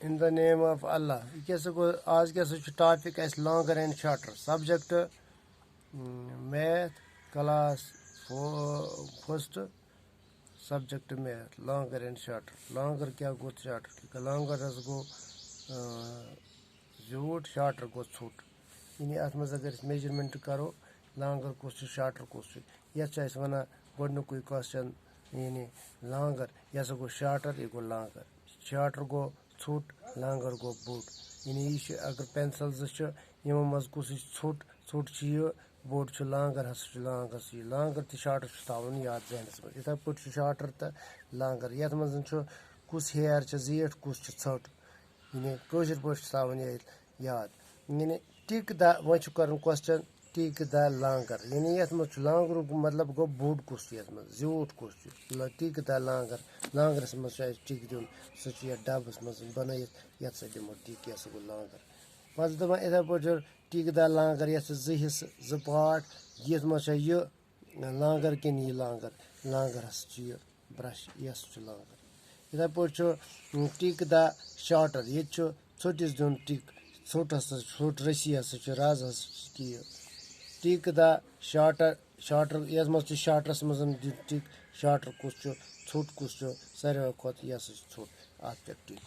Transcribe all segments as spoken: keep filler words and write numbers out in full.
In the name of Allah. یہِ کیٛاہ سا گوٚو؟ آز کیٛاہ سا چھُ ٹاپِک اَسہِ؟ Longer and shorter. Subject, mm, math, class fo-, first, subject math, longer and shorter. Longer کیٛاہ گوٚو تہٕ shorter کیٛاہ گوٚو؟ Longer حظ گوٚو، آ، زیوٗٹھ، shorter گوٚو ژھوٚٹ. یعنی اَتھ منٛز اگر أسۍ measurement کَرو، longer کُس چھُ، shorter کُس چھُ، یَتھ چھِ أسۍ وَنان گۄڈٕنیُکُے question، یعنی longer، یہِ ہسا گوٚو shorter، یہِ گوٚو longer. Shorter گوٚو ژھوٚٹ، longer گوٚو بوٚڑ. یعنی یہِ چھُ، اگر pencil زٕ چھِ، یِمو منٛز کُس چھُ ژھوٚٹ؟ ژھوٚٹ چھُ یہِ، بوٚڑ چھُ longer، ہسا چھُ longer. یہِ longer تہٕ shorter چھُ تھاوُن یاد ذہنَس منٛز. یِتھَے پٲٹھۍ چھُ shorter تہٕ longer. یَتھ منٛز چھُ کُس hair چھِ زیٖٹھ، کُس چھُ ژھوٚٹ. یعنی کٲشِر پٲٹھۍ چھُ تھاوُن یہِ یاد. یعنی ٹِک دَ، وۄنۍ چھُ کَرُن question، ٹِک دَ longer. یعنی یَتھ منٛز چھُ longer-ُک مطلب گوٚو بوٚڑ کُس چھُ یَتھ منٛز، زیوٗٹھ کُس چھُ. ل-، ٹِک دَ longer. Longer-َس منٛز چھُ اَسہِ ٹِک دیُن، سُہ چھُ یَتھ ڈَبَس منٛز بَنٲیِتھ، یَتھ سۭتۍ دِمو ٹِک، یہِ ہسا گوٚو longer. پَتہٕ چھُ دَپان یِتھَے پٲٹھۍ چھُ ٹِک دَ longer، یَتھ چھِ زٕ حِصہٕ، زٕ part، یَتھ منٛز چھےٚ یہِ longer کِنہٕ یہِ longer؟ Longer ہسا چھُ یہِ brush، یہِ ہسا چھُ longer. یِتھَے پٲٹھۍ چھُ، م، ٹِک دَ shorter، ییٚتہِ چھُ ژھوٚٹِس دیُن ٹِک، ژھوٚٹ ہسا، ژھوٚٹ رٔسی ہسا چھُ، رَز ہسا چھِ کہِ یہِ. ٹِک دَ shorter، shorter، یَتھ منٛز چھُ shorter-َس منٛز دیُن ٹِک، shorter کُس چھُ، ژھوٚٹ کُس چھُ، ساروی کھۄتہٕ یہِ ہسا چھُ ژھوٚٹ، اَتھ پٮ۪ٹھ ٹِک.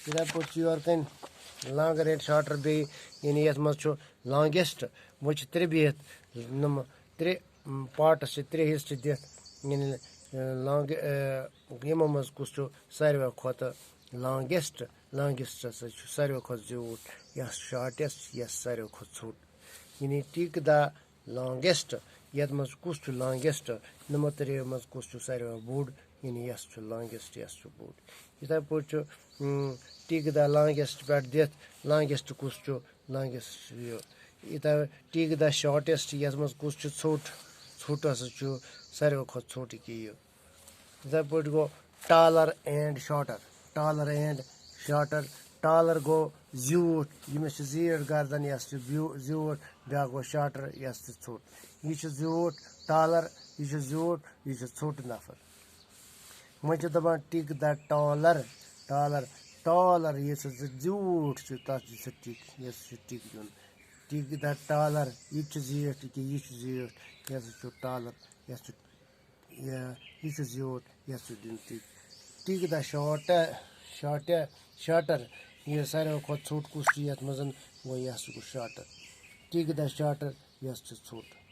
یِتھَے پٲٹھۍ چھُ یورٕ کَنۍ longer and shorter بیٚیہِ، یعنی یَتھ منٛز چھُ longest، وۄنۍ چھِ ترٛےٚ بِہِتھ، نُمہٕ ترٛےٚ، م، parts چھِ، ترٛےٚ حِصہٕ چھِ دِتھ، یعنی، ٲ، long، ٲ، یِمو منٛز کُس چھُ ساروی کھۄتہٕ longest؟ Longest ہسا چھُ ساروی کھۄتہٕ زیوٗٹھ، یَس shortest، یَس ساروی کھۄتہٕ ژھوٚٹ. یعنی ٹِک دَ longest، یَتھ منٛز کُس چھُ longest؟ نُمو ترٛیٚیو منٛز کُس چھُ ساروی بوٚڑ؟ یعنی یَس چھُ longest، یَس چھُ بوٚڑ. یِتھَے پٲٹھۍ چھُ، م، ٹِک دَ longest پٮ۪ٹھ دِتھ، longest کُس چھُ؟ Longest چھُ یہِ. یِتھَے ٹِک دَ shortest، یَتھ منٛز کُس چھُ ژھوٚٹ؟ ژھوٚٹ ہسا چھُ ساروی کھۄتہٕ ژھوٚٹ یہِ کہِ یہِ. یِتھَے پٲٹھۍ گوٚو taller and shorter. Taller and shorter. Taller گوٚو زیوٗٹھ، ییٚمِس چھِ زیٖٹھ گردن، یَس چھِ بیوٗ-، زیوٗٹھ، بیٛاکھ گوٚو shorter، یَس چھِ ژھوٚٹ. یہِ چھُ زیوٗٹھ، taller، یہِ چھُ زیوٗٹھ، یہِ چھُ ژھوٚٹ نفر. وۄنۍ چھِ دَپان tick the taller، taller، taller، یُس ہسا زیوٗٹھ چھُ، تَتھ چھُ سُہ ٹِک، یَس چھُ ٹِک دیُن. ٹِک دَ taller، یہِ تہِ چھُ زیٖٹھ، یہِ کہِ یہِ چھُ زیٖٹھ، یہِ ہسا چھُ taller، یَس چھُ، یہِ، یہِ چھُ زیوٗٹھ، یَس چھُ دیُن tick. Tick the shorter، shorter، shorter، یہِ ساروی کھۄتہٕ ژھوٚٹ کُس چھُ یَتھ منٛز؟ گوٚو یہِ ہسا گوٚو shorter. ٹِک دَ shorter، یَس چھُ ژھوٚٹ.